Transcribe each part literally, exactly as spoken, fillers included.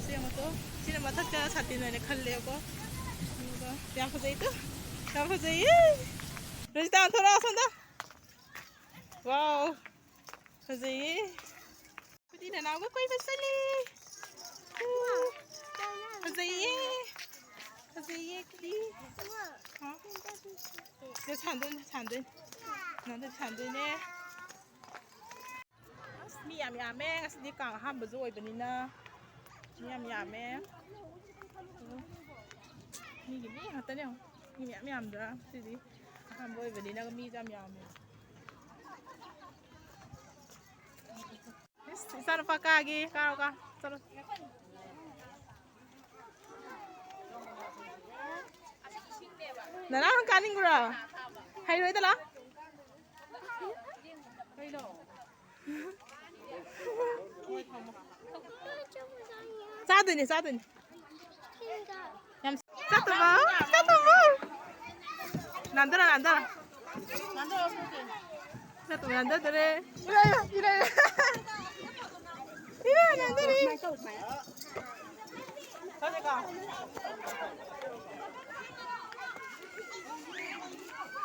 ꯁꯤ ꯌꯦꯡꯉꯣ ꯇꯨ꯫ ꯁꯤꯅ ꯃꯊꯛꯇ ꯁꯥꯇꯤꯟ ꯑꯣꯏꯅ ꯈꯜꯂꯦꯕꯀꯣ꯫ ꯑꯗꯨꯒ ꯌꯥꯝ ꯐꯖꯩ ꯇꯨ꯫ ꯌꯥꯝ ꯐꯖꯩꯌꯦ꯫ ꯔꯣꯖꯤꯇꯥ, ꯊꯣꯔꯛꯑꯣ ꯁꯣꯝꯗ꯫ ꯋꯥꯎ꯫ ꯐꯖꯩꯌꯦ꯫ ꯑꯩꯈꯣꯏꯗꯤ ꯅꯅꯥꯎꯒ ꯀꯣꯏꯕ ꯆꯠꯂꯤ꯫ ꯐꯖꯩꯌꯦ꯫ ꯐꯖꯩꯌꯦ ꯑꯩꯈꯣꯏꯗꯤ꯫ ꯍꯥ? ꯁꯤꯗ ꯁꯥꯟꯗꯣꯏꯅꯦ, ꯁꯥꯟꯗꯣꯏꯅꯦ꯫ ꯁꯥꯟꯗꯣꯏꯅꯦ, ꯁꯥꯟꯗꯣꯏꯅꯦ꯫ ꯑꯁ, ꯃꯤ ꯌꯥꯝ ꯌꯥꯝꯃꯦ꯫ ꯉꯁꯤꯗꯤ ꯀꯥꯡ ꯑꯍꯥꯟꯕꯁꯨ ꯑꯣꯏꯕꯅꯤꯅ ꯃꯤ ꯌꯥꯝ ꯌꯥꯝꯃꯦ꯫ ꯎꯝ꯫ ꯃꯤꯒꯤ ꯃꯤ ꯉꯥꯛꯇꯅꯦ ꯌꯦꯡꯉꯣ꯫ ꯃꯤ ꯃꯌꯥꯝ ꯌꯥꯝꯗ꯭ꯔꯥ? ꯉꯁꯤꯗꯤ ꯑꯍꯥꯟꯕ ꯑꯣꯏꯕꯅꯤꯅ ꯃꯤꯁꯨ ꯌꯥꯝ ꯌꯥꯝꯃꯦ꯫ ꯏꯁ, ꯏꯆꯥꯅꯨꯄꯥ ꯀꯥꯒꯦ, ꯀꯥꯔꯣ, ꯀꯥ, ꯆꯠꯂꯣ꯫ ꯅꯅꯥꯎ ꯅꯪ ꯀꯥꯅꯤꯡꯕ꯭ꯔꯣ? ꯍꯩꯔꯣꯏꯗ ꯂꯥꯎ꯫ ꯆꯥꯗꯣꯏꯅꯦ, ꯆꯥꯗꯣꯏꯅꯦ꯫ ꯌꯥꯝ ꯆꯠꯇꯕ, ꯆꯠꯇꯕ꯫ ꯅꯥꯟꯊꯔꯣ, ꯅꯥꯟꯊꯔꯣ꯫ ꯆꯠꯇꯕ, ꯅꯥꯟꯊꯗꯣꯔꯦ꯫ ꯏꯔꯥ, ꯏꯔꯥ, ꯏꯔꯥ꯫ ꯏꯔꯥ, ꯅꯥꯟꯊꯔꯦ꯫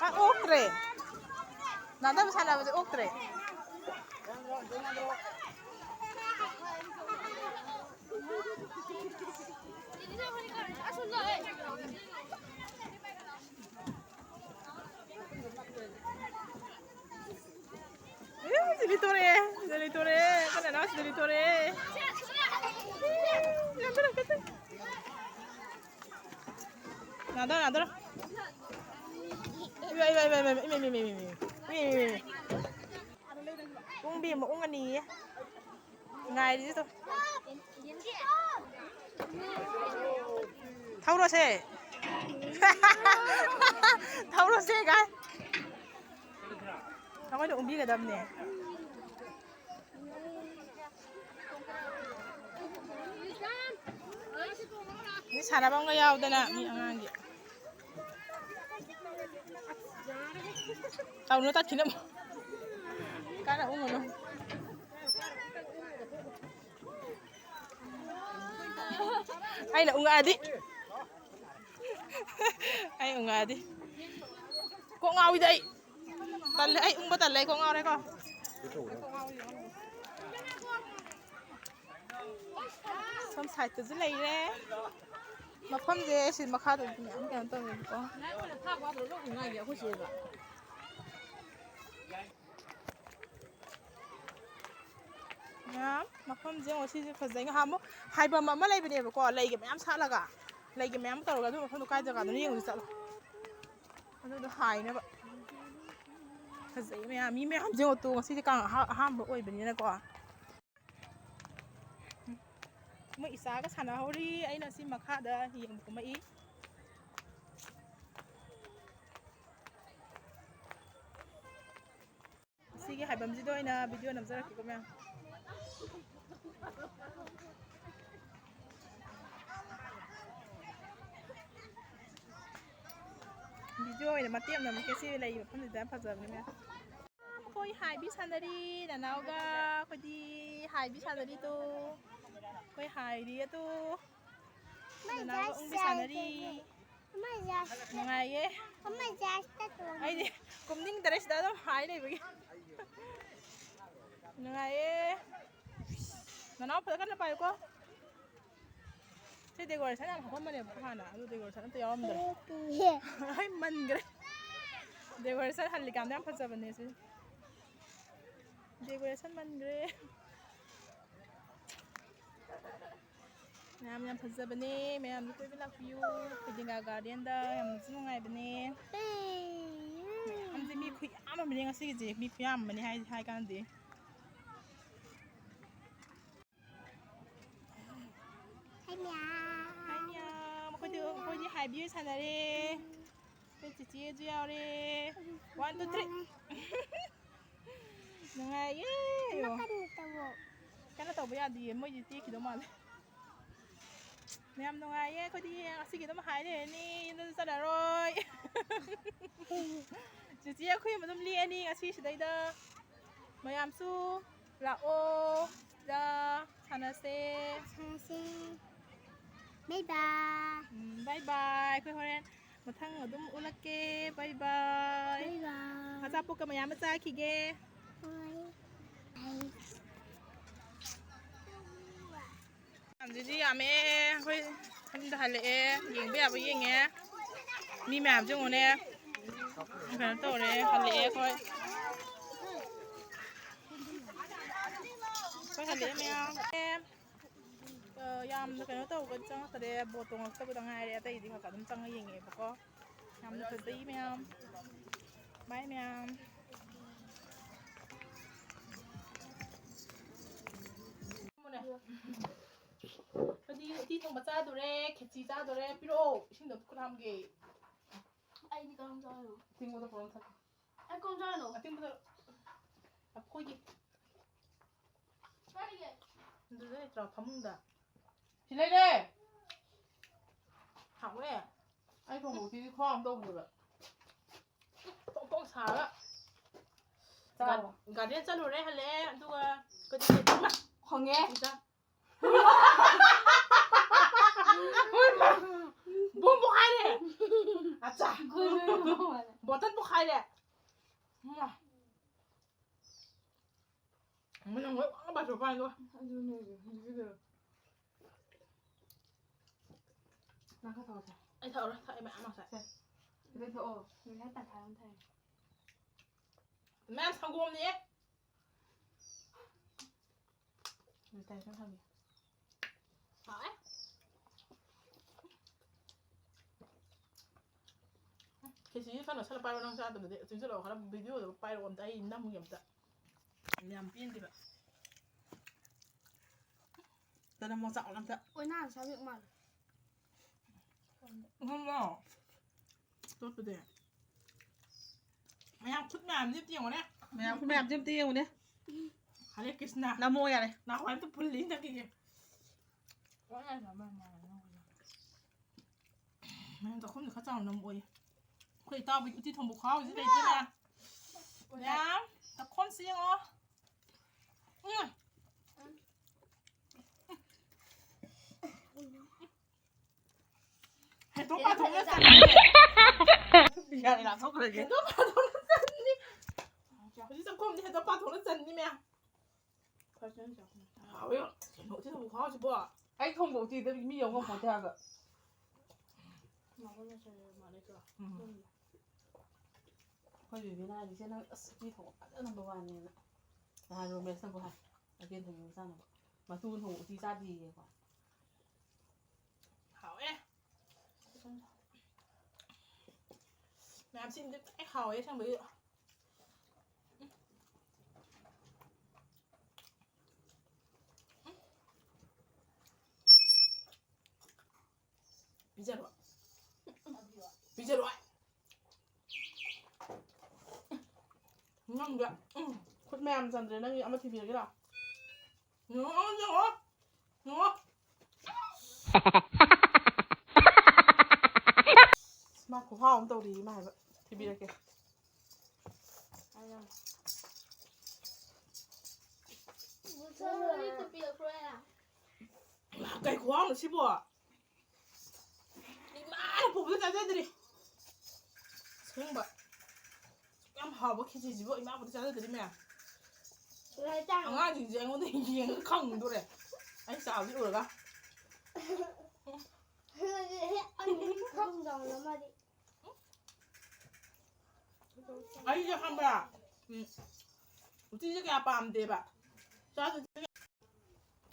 ꯑ, ꯑꯣꯛꯇ꯭ꯔꯦ꯫ ꯅꯥꯟꯊꯕ ꯁꯥꯟꯅꯕꯁꯦ ꯑꯣꯛꯇ꯭ꯔꯦ꯫ ꯑꯦ, ꯁꯤꯗꯤ ꯇꯣꯔꯛꯑꯦ, ꯁꯤꯗꯤ ꯇꯣꯔꯛꯑꯦ, ꯀꯅꯥꯅꯣ ꯁꯤꯗꯤ ꯇꯣꯔꯛꯑꯦ? ꯌꯥꯝ ꯇꯣꯔꯛꯀꯦ꯫ ꯅꯥꯗꯣ, ꯅꯥꯗꯣ꯫ ꯏꯃꯥ, ꯏꯃꯥ, ꯏꯃꯥ, ꯏꯃꯥ, ꯏꯃꯥ, ꯏꯃꯥ, ꯏꯃꯥ, ꯏꯃꯥ, ꯏꯃꯥ, ꯏꯃꯥ, ꯏꯃꯥ꯫ ꯎꯪꯕꯤ ꯑꯃ ꯎꯪꯉꯅꯤꯌꯦ꯫ ꯉꯥꯏꯔꯤꯁꯦ ꯇꯧ꯫ ꯊꯧꯔꯣꯁꯦ꯫ ꯊꯧꯔꯣꯁꯦ ꯀꯥꯏ꯫ ꯑꯩꯈꯣꯏꯅ ꯎꯪꯕꯤꯒꯗꯕꯅꯦ꯫ ꯃꯤ ꯁꯥꯟꯅꯐꯝꯒ ꯌꯥꯎꯗꯅ ꯃꯤ ꯑꯉꯥꯡꯒꯤ꯫ ꯇꯧꯅꯨ ꯇꯥꯈꯤꯅꯕ꯫ ꯀꯥꯟꯅ ꯎꯪꯉꯨꯅꯨ꯫ ꯑꯩꯅ ꯎꯪꯉꯛꯑꯗꯤ꯫ ꯑꯩ ꯎꯪꯉꯛꯑꯗꯤ꯫ ꯀꯣꯛ ꯉꯥꯎꯏꯗ ꯑꯩ꯫ ꯇꯜꯂꯦ, ꯑꯩ ꯎꯪꯕ ꯇꯜꯂꯦ, ꯑꯩ ꯀꯣꯛ ꯉꯥꯎꯔꯦꯀꯣ꯫ ꯁꯣꯝ ꯁꯥꯏꯠꯇꯁꯨ ꯂꯩꯔꯦ꯫ ꯃꯐꯝꯁꯦ ꯁꯤ ꯃꯈꯥꯗꯗꯤ ꯃꯌꯥꯝ ꯀꯩꯅꯣ ꯇꯧꯋꯦꯕꯀꯣ꯫ ꯃꯌꯥꯝ ꯃꯐꯝꯁꯦ ꯌꯦꯡꯉꯣ, ꯁꯤꯁꯦ ꯐꯖꯩ꯫ ꯉꯍꯥꯟꯃꯨꯛ ꯍꯥꯏꯐꯝ ꯑꯃ ꯂꯩꯕꯅꯦꯕꯀꯣ, ꯂꯩꯒ ꯃꯌꯥꯝ ꯁꯥꯠꯂꯒ, ꯂꯩꯒ ꯃꯌꯥꯝ ꯇꯧꯔꯒ, ꯑꯗꯨ ꯃꯐꯝꯗꯣ ꯀꯥꯏ ꯖꯒꯥꯗꯅꯣ ꯌꯦꯡꯉꯨꯁꯤ ꯆꯠꯂꯣ꯫ ꯑꯗꯨꯗꯣ ꯍꯥꯏꯅꯕ꯫ ꯐꯖꯩ ꯃꯌꯥꯝ, ꯃꯤ ꯃꯌꯥꯝꯁꯦ ꯌꯦꯡꯉꯣ ꯇꯨ, ꯉꯁꯤꯗꯤ ꯀꯥꯡ ꯑꯍꯥ-, ꯑꯍꯥꯟꯕ ꯑꯣꯏꯕꯅꯤꯅꯀꯣ꯫ ꯃꯣꯏ ꯏꯆꯥꯒ ꯁꯥꯟꯅꯍꯧꯔꯤ, ꯑꯩꯅ ꯁꯤ ꯃꯈꯥꯗ ꯌꯦꯡꯕ ꯀꯨꯝꯃꯛꯏ꯫ ꯁꯤꯒꯤ ꯍꯥꯏꯐꯝꯁꯤꯗ ꯑꯣꯏꯅ video ꯅꯝꯖꯔꯛꯀꯦꯀꯣ ꯃꯌꯥꯝ꯫ Video ꯑꯣꯏꯅ ꯃꯇꯦꯛ ꯑꯃ ꯅꯝꯃꯛꯀꯦ, ꯁꯤ ꯂꯩ ꯃꯐꯝꯁꯤꯗ ꯌꯥꯝ ꯐꯖꯕꯅꯦ ꯃꯌꯥꯝ꯫ ꯃꯈꯣꯏ ꯍꯥꯏꯕꯤ ꯁꯥꯟꯅꯔꯤ, ꯅꯅꯥꯎꯒ ꯑꯩꯈꯣꯏꯗꯤ ꯍꯥꯏꯕꯤ ꯁꯥꯟꯅꯔꯤ ꯇꯨ꯫ ꯑꯩꯈꯣꯏ ꯍꯥꯏꯔꯤ ꯑꯗꯨ꯫ ꯅꯅꯥꯎꯒ ꯎꯪꯕꯤ ꯁꯥꯟꯅꯔꯤ꯫ ꯅꯨꯡꯉꯥꯏꯌꯦ꯫ ꯑꯩꯗꯤ ꯀꯨꯝꯅꯤꯡꯗꯔꯦ ꯁꯤꯗ ꯑꯗꯨꯝ ꯍꯥꯏ ꯂꯩꯕꯒꯤ꯫ ꯅꯨꯡꯉꯥꯏꯌꯦ꯫ ꯅꯅꯥꯎ ꯐꯖ ꯀꯟꯅ ꯄꯥꯏꯌꯨꯀꯣ꯫ ꯁꯤ decoration ꯌꯥꯝ ꯍꯥꯞꯄꯝꯕꯅꯦꯕꯀꯣ ꯍꯥꯟꯅ, ꯑꯗꯨ decoration ꯑꯝꯇ ꯌꯥꯎꯔꯝꯗ꯭ꯔꯦ꯫ ꯑꯩ ꯃꯟꯈ꯭ꯔꯦ꯫ Decoration ꯍꯜꯂꯤꯀꯥꯟꯗ ꯌꯥꯝ ꯐꯖꯕꯅꯦ ꯁꯤ꯫ Decoration ꯃꯟꯈ꯭ꯔꯦ꯫ ꯃꯌꯥꯝ ꯌꯥꯝ ꯐꯖꯕꯅꯦ, ꯃꯌꯥꯝꯁꯨ ꯀꯣꯏꯕ ꯂꯥꯛꯄꯤꯌꯨ꯫ ꯐꯩꯗꯤꯡꯒꯥ garden ꯗ ꯌꯥꯝꯅꯁꯨ ꯅꯨꯡꯉꯥꯏꯕꯅꯦ꯫ ꯃꯌꯥꯝꯁꯦ ꯃꯤ ꯈꯨꯌꯥꯝ ꯑꯃꯅꯦ ꯉꯁꯤꯒꯤꯁꯦ, ꯃꯤ ꯈꯨꯌꯥꯝ ꯑꯃꯅꯦ ꯍꯥꯏ, ꯍꯥꯏ ꯀꯥꯟꯗꯦ꯫ ꯍꯥꯏ ꯃꯌꯥꯝ꯫ ꯍꯥꯏ ꯃꯌꯥꯝ꯫ ꯑꯩꯈꯣꯏꯗꯤ, ꯑꯩꯈꯣꯏꯗꯤ ꯍꯥꯏꯕꯤ ꯁꯥꯟꯅꯔꯦ꯫ ꯑꯩꯈꯣꯏ ꯆꯤꯆꯦꯁꯨ ꯌꯥꯎꯔꯦ꯫ One, two, three꯫ ꯅꯨꯡꯉꯥꯏꯌꯦ꯫ ꯀꯟꯅ ꯇꯧꯋꯣ꯫ ꯀꯟꯅ ꯇꯧꯕ ꯌꯥꯗꯤꯌꯦ, ꯃꯣꯏꯗꯤ ꯇꯦꯛꯈꯤꯗꯧ ꯃꯥꯜꯂꯦ꯫ ꯃꯌꯥꯝ ꯅꯨꯡꯉꯥꯏꯌꯦ꯫ ꯑꯩꯈꯣꯏꯗꯤ ꯉꯁꯤꯒꯤ ꯑꯗꯨꯝ ꯍꯥꯏ ꯂꯩꯔꯅꯤ, ꯌꯨꯝꯗꯁꯨ ꯆꯠꯂꯔꯣꯏ꯫ ꯆꯤꯆꯦ ꯑꯩꯈꯣꯏ ꯑꯗꯨꯝ ꯂꯦꯛꯑꯅꯤ ꯉꯁꯤ ꯁꯤꯗꯩꯗ꯫ ꯃꯌꯥꯝꯁꯨ ꯂꯥꯛꯑꯣ, ꯁꯤꯗ ꯁꯥꯟꯅꯁꯦ꯫ ꯁꯥꯟꯅꯁꯦ꯫ Bye bye. ꯎꯝ, bye bye. ꯑꯩꯈꯣꯏ ꯍꯣꯔꯦꯟ ꯃꯊꯪ ꯑꯗꯨꯝ ꯎꯠꯂꯛꯀꯦ꯫ Bye bye. Bye bye. ꯑꯆꯥꯄꯣꯠꯀ ꯃꯌꯥꯝ ꯑꯃ ꯆꯥꯈꯤꯒꯦ꯫ ꯍꯣꯏ꯫ ꯌꯥꯝꯁꯤꯗꯤ ꯌꯥꯝꯃꯦ꯫ ꯑꯩꯈꯣꯏ ꯌꯨꯝꯗ ꯍꯜꯂꯛꯑꯦ꯫ ꯌꯦꯡꯕ ꯌꯥꯕ ꯌꯦꯡꯉꯦ꯫ ꯃꯤ ꯃꯌꯥꯝꯁꯦ ꯌꯦꯡꯉꯨꯅꯦ꯫ ꯀꯩꯅꯣ ꯇꯧꯔꯦ, ꯍꯜꯂꯛꯑꯦ ꯑꯩꯈꯣꯏ꯫ ꯑꯩꯈꯣꯏ ꯍꯜꯂꯛꯑꯦ ꯃꯌꯥꯝ꯫ ꯑ, ꯌꯥꯝꯅ ꯀꯩꯅꯣ ꯇꯧꯕ ꯆꯪꯉꯛꯇ꯭ꯔꯦ, ꯕꯣꯠ ꯇꯣꯡꯉꯛꯇꯕꯗ ꯉꯥꯏꯔꯦ, ꯑꯇꯩꯗꯤ ꯈꯔ ꯈꯔ ꯑꯗꯨꯝ ꯆꯪꯉ ꯌꯦꯡꯉꯛꯑꯦꯕꯀꯣ꯫ ꯌꯥꯝꯅ ꯐꯖꯩ ꯃꯌꯥꯝ꯫ ꯕꯥꯏ ꯃꯌꯥꯝ꯫ ꯑꯩꯈꯣꯏꯗꯤ ꯎꯇꯤ ꯊꯣꯡꯕ ꯆꯥꯗꯣꯔꯦ, ꯈꯦꯆꯤ ꯆꯥꯗꯣꯔꯦ꯫ ꯄꯤꯔꯛꯑꯣ, ꯏꯁꯤꯡꯗꯣ ꯈꯨꯠ ꯍꯥꯝꯒꯦ꯫ ꯑꯩꯗꯤ ꯀꯔꯝ ꯆꯥꯗꯣꯏꯅꯣ? ꯑꯇꯤꯡꯕꯗꯣ ꯄꯨꯔꯛꯑꯣ ꯊꯛꯀꯦ꯫ ꯑꯩ ꯀꯔꯝ ꯆꯥꯗꯣꯏꯅꯣ? ꯑꯇꯤꯡꯕꯗꯣ ꯑꯩꯈꯣꯏꯒꯤ꯫ ꯀꯥꯏꯗꯒꯤ? ꯑꯗꯨꯗ ꯂꯩꯇ꯭ꯔꯣ ꯐꯃꯨꯡꯗ? ꯁꯤ ꯂꯩꯔꯦ! ꯍꯥꯎꯋꯦ꯫ ꯑꯩ ꯊꯣꯡꯕ ꯎꯇꯤꯗꯤ ꯈꯨꯍꯥꯎ ꯑꯃ ꯇꯧꯗꯦꯕ꯫ ꯐꯣꯡ ꯐꯣꯡ ꯁꯥꯔꯒ꯫ ꯆꯥꯔꯣ꯫ ꯒꯥꯔ-, ꯒꯥꯔꯗꯦꯟ ꯆꯠꯂꯨꯔꯦ, ꯍꯜꯂꯛꯑꯦ, ꯑꯗꯨꯒ ꯀꯔꯤ ꯀꯔꯤ ꯈꯪꯉꯦ꯫ ꯄꯨꯡ ꯄꯣꯛꯈꯥꯏꯔꯦ꯫ ꯑꯠꯆꯥ꯫ ꯒꯨꯂꯨ ꯃꯥꯜꯂꯦ꯫ ꯕꯣꯇꯜ ꯄꯣꯛꯈꯥꯏꯔꯦ꯫ ꯃꯥ꯫ ꯃꯅꯝ ꯂꯣꯏ ꯋꯥꯡꯅ ꯄꯥꯏꯊꯣꯛꯄ ꯋꯥꯅꯤꯗꯣ꯫ ꯑꯗꯨꯅꯦ ꯍꯧꯖꯤꯛꯀꯤꯗꯣ꯫ ꯅꯪ ꯈꯔ ꯊꯛꯑꯣꯁꯦ꯫ ꯑꯩ ꯊꯛꯑꯔꯣꯏ, ꯊꯛꯑꯦ ꯃꯌꯥꯝ ꯉꯁꯥꯏ꯫ ꯁꯦ꯫ ꯁꯤꯗꯩ ꯊꯛꯑꯣ꯫ ꯁꯤꯗꯩ ꯇꯪꯈꯥꯏ ꯑꯃ ꯊꯛꯑꯦ꯫ ꯃꯌꯥꯝ ꯁꯪꯒꯣꯝꯅꯦ꯫ ꯍꯥꯎꯋꯦ꯫ ꯈꯦꯆꯤꯁꯦ ꯈꯔ ꯅꯛꯁꯜꯂ ꯄꯥꯏꯔꯣ, ꯅꯪ ꯆꯥꯗꯕꯗꯤ꯫ ꯆꯤꯡꯁꯤꯜꯂꯛꯑꯣ, ꯈꯔ ꯚꯤꯗꯤꯑꯣꯗꯣ ꯄꯥꯏꯔꯛꯑꯣ ꯑꯝꯇ, ꯑꯩ ꯅꯝꯒꯦ ꯑꯝꯇ꯫ ꯌꯥꯝ ꯄꯦꯟꯗꯦꯕ꯫ ꯇꯅꯝ ꯃꯆꯥ ꯑꯣ ꯑꯝꯇ꯫ ꯑꯣꯏꯅꯥꯅ ꯁꯥꯕꯤꯌꯨ ꯃꯥꯜꯂꯦ꯫ ꯎꯝ, ꯇꯣꯠꯄꯗꯤ꯫ ꯃꯌꯥꯝ ꯈꯨꯠ ꯃꯌꯥꯝꯁꯦ ꯑꯝꯇ ꯌꯦꯡꯉꯨꯅꯦ꯫ ꯃꯌꯥꯝ ꯈꯨꯠ ꯃꯌꯥꯝꯁꯦ ꯑꯝꯇ ꯌꯦꯡꯉꯨꯅꯦ꯫ ꯍꯔꯦ ꯀ꯭ꯔꯤꯁꯅ꯫ ꯅꯃꯣ ꯌꯥꯔꯦ꯫ ꯅꯍꯥꯟꯋꯥꯏ ꯑꯝꯇ ꯄꯨꯜꯂꯤ ꯍꯟꯗꯛꯀꯤꯁꯦ꯫ ꯃꯌꯥꯝ ꯆꯥꯛꯈꯨꯝꯁꯦ ꯈꯔ ꯆꯥꯎꯅ ꯅꯝꯃꯛꯑꯣꯌꯦ꯫ ꯑꯩꯈꯣꯏ ꯏꯇꯥꯎꯕꯤꯒꯤ ꯎꯇꯤ ꯊꯣꯡꯕ ꯈꯨꯍꯥꯎꯁꯤ ꯂꯩꯇꯦꯅꯦ꯫ ꯃꯌꯥꯝ ꯆꯥꯛꯈꯨꯝꯁꯤ ꯌꯦꯡꯉꯣ꯫ ꯎꯝ꯫ ꯍꯦꯟꯗꯣꯛ ꯄꯥꯊꯣꯛꯅ ꯆꯟꯅꯤ꯫ ꯕꯤꯍꯥꯔꯤ ꯂꯥꯟꯊꯣꯛꯈ꯭ꯔꯒꯦ꯫ ꯍꯦꯟꯗꯣꯛ ꯄꯥꯊꯣꯛꯅ ꯆꯟꯅꯤ꯫ ꯍꯧꯖꯤꯛ ꯆꯥꯛꯈꯣꯝꯗꯤ ꯍꯦꯟꯗꯣꯛ ꯄꯥꯊꯣꯛꯅ ꯆꯟꯅꯤꯃꯦ꯫ ꯍꯥꯎꯋꯦ꯫ ꯀꯩꯅꯣ ꯎꯇꯤ ꯊꯣꯡꯕ ꯈꯨꯍꯥꯎꯁꯤꯕꯣ꯫ ꯑꯩ ꯊꯣꯡꯕ ꯎꯇꯤꯗ ꯃꯤ ꯌꯧ ꯉꯝꯄꯣꯟꯇꯦ ꯍꯥꯏꯕ꯫ ꯎꯝ꯫ ꯑꯩꯈꯣꯏ ꯕꯦꯕꯤꯅ ꯍꯥꯏꯔꯤꯁꯦ, "ꯅꯪ ꯑꯁ ꯎꯇꯤ ꯊꯣꯡꯕ ꯐꯖꯅ number one ꯅꯦꯅ"꯫ ꯅꯍꯥꯟ ꯔꯣꯃꯦꯁꯅꯕꯨ ꯍꯥꯏ, ꯑꯀꯦꯟ ꯊꯣꯡꯕ ꯆꯥꯅꯕ꯫ ꯃꯇꯨ ꯊꯣꯡꯕ ꯎꯇꯤ ꯆꯥꯗꯦꯌꯦꯀꯣ꯫ ꯍꯥꯎꯋꯦ꯫ ꯃꯌꯥꯝ ꯁꯤꯗꯤ ꯂꯣꯏ ꯍꯥꯎꯋꯦ ꯑꯁꯦꯡꯕꯒꯤ꯫ ꯄꯤꯖꯔꯣ꯫ ꯄꯤꯖꯔꯣ꯫ ꯅꯪꯒ꯫ ꯎꯝ꯫ ꯈꯨꯠ ꯃꯌꯥꯝ ꯆꯟꯗ꯭ꯔꯦ꯫ ꯅꯪꯒꯤ ꯑꯃ ꯊꯤꯕꯤꯔꯒꯦ ꯂꯥꯎ꯫ ꯌꯦꯡꯉꯣ, ꯌꯦꯡꯉꯣ, ꯌꯦꯡꯉꯣ꯫ ꯃꯥ ꯈꯨꯍꯥꯎ ꯑꯃ ꯇꯧꯔꯤ ꯃꯥ ꯍꯥꯏꯕ꯫ ꯊꯤꯕꯤꯔꯛꯀꯦ꯫ ꯀꯩ ꯈꯨꯍꯥꯎꯅꯣ ꯁꯤꯕꯣ? ꯏꯃꯥꯅ ꯄꯨꯕꯗ ꯆꯥꯖꯗ꯭ꯔꯤ꯫ ꯑꯁꯦꯡꯕ꯫ ꯌꯥꯝ ꯍꯥꯎꯕ ꯈꯦꯆꯤꯁꯤꯕꯨ ꯏꯃꯥ ꯄꯨꯕꯗ ꯆꯥꯖꯗ꯭ꯔꯤ ꯃꯌꯥꯝ꯫ ꯑꯉꯥꯡꯁꯤꯡꯁꯦ ꯑꯩꯉꯣꯟꯗ ꯌꯦꯡꯉꯒ ꯈꯪꯗꯣꯔꯦ꯫ ꯑꯩ ꯆꯥꯕꯗꯤ ꯎꯔꯒ꯫ ꯑꯩꯁꯦ ꯈꯪꯕ꯭ꯔꯥ? ꯎꯝ꯫ ꯎꯇꯤꯁꯦ ꯀꯌꯥ ꯄꯥꯝꯗꯦꯕ꯫ ꯆꯥꯗ꯭ꯔꯗꯤ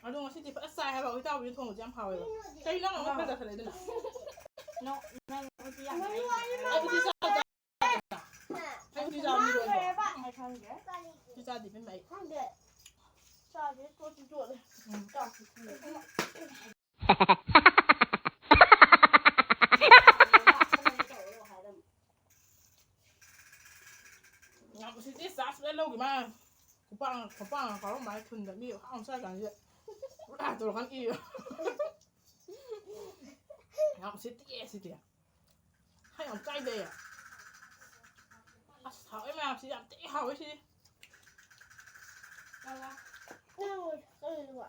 ꯑꯗꯣ ꯉꯁꯤꯗꯤ ꯐꯖꯅ ꯆꯥꯏ ꯍꯥꯏꯕ, ꯑꯩꯈꯣꯏ ꯏꯇꯥꯎꯕꯤꯅ ꯊꯣꯡꯕꯁꯦ ꯌꯥꯝ ꯍꯥꯎꯋꯦꯕ꯫ ꯀꯩ ꯅꯪ ꯑꯃꯨꯛ ꯐꯖ ꯊꯜꯂꯛꯏꯗꯨꯅ? ꯅꯣ, ꯅꯪ ꯎꯇꯤ ꯌꯥꯝ ꯍꯩ꯫ ꯑꯩ ꯎꯇꯤ ꯆꯥ-, ꯑꯩ ꯎꯇꯤ ꯆꯥꯕ ꯃꯤ ꯂꯣꯏꯔꯦ꯫ ꯑꯩ ꯈꯪꯗꯦ꯫ ꯎꯇꯤ ꯆꯥꯗꯦ ꯏꯕꯦꯝꯃ ꯑꯩ꯫ ꯈꯪꯗꯦ꯫ ꯆꯥꯗꯦ, ꯇꯣꯠꯇꯤ ꯇꯣꯠꯂꯦ꯫ ꯎꯝ꯫ ꯆꯥꯛꯇꯤ ꯊꯤꯔꯦ꯫ ꯌꯥꯝ ꯎꯁꯤꯠꯇꯦ, ꯆꯥꯁꯨ ꯂꯣꯏ ꯂꯧꯈꯤ ꯃꯥ꯫ ꯈꯨꯄꯥꯡ, ꯈꯨꯄꯥꯡ ꯀꯥꯎꯔꯝ ꯃꯥꯜꯂꯦ ꯊꯨꯟꯗ꯫ ꯃꯤ ꯍꯥꯎꯅ ꯆꯥꯏ ꯀꯥꯟꯁꯤꯗ꯫ ꯄꯨꯔꯥ ꯇꯧꯔꯀꯥꯟ ꯏ꯫ ꯌꯥꯝ ꯎꯁꯤꯠꯇꯤꯌꯦ ꯁꯤꯗꯤ꯫ ꯍꯥꯏ ꯌꯥꯝ ꯆꯥꯏꯗꯦ꯫ ꯑꯁ, ꯍꯥꯎꯋꯦ ꯃꯌꯥꯝꯁꯤ, ꯌꯥꯝ ꯊꯤ ꯍꯥꯎꯋꯦ ꯁꯤꯗꯤ꯫ ꯅꯪ ꯀꯩꯅꯣ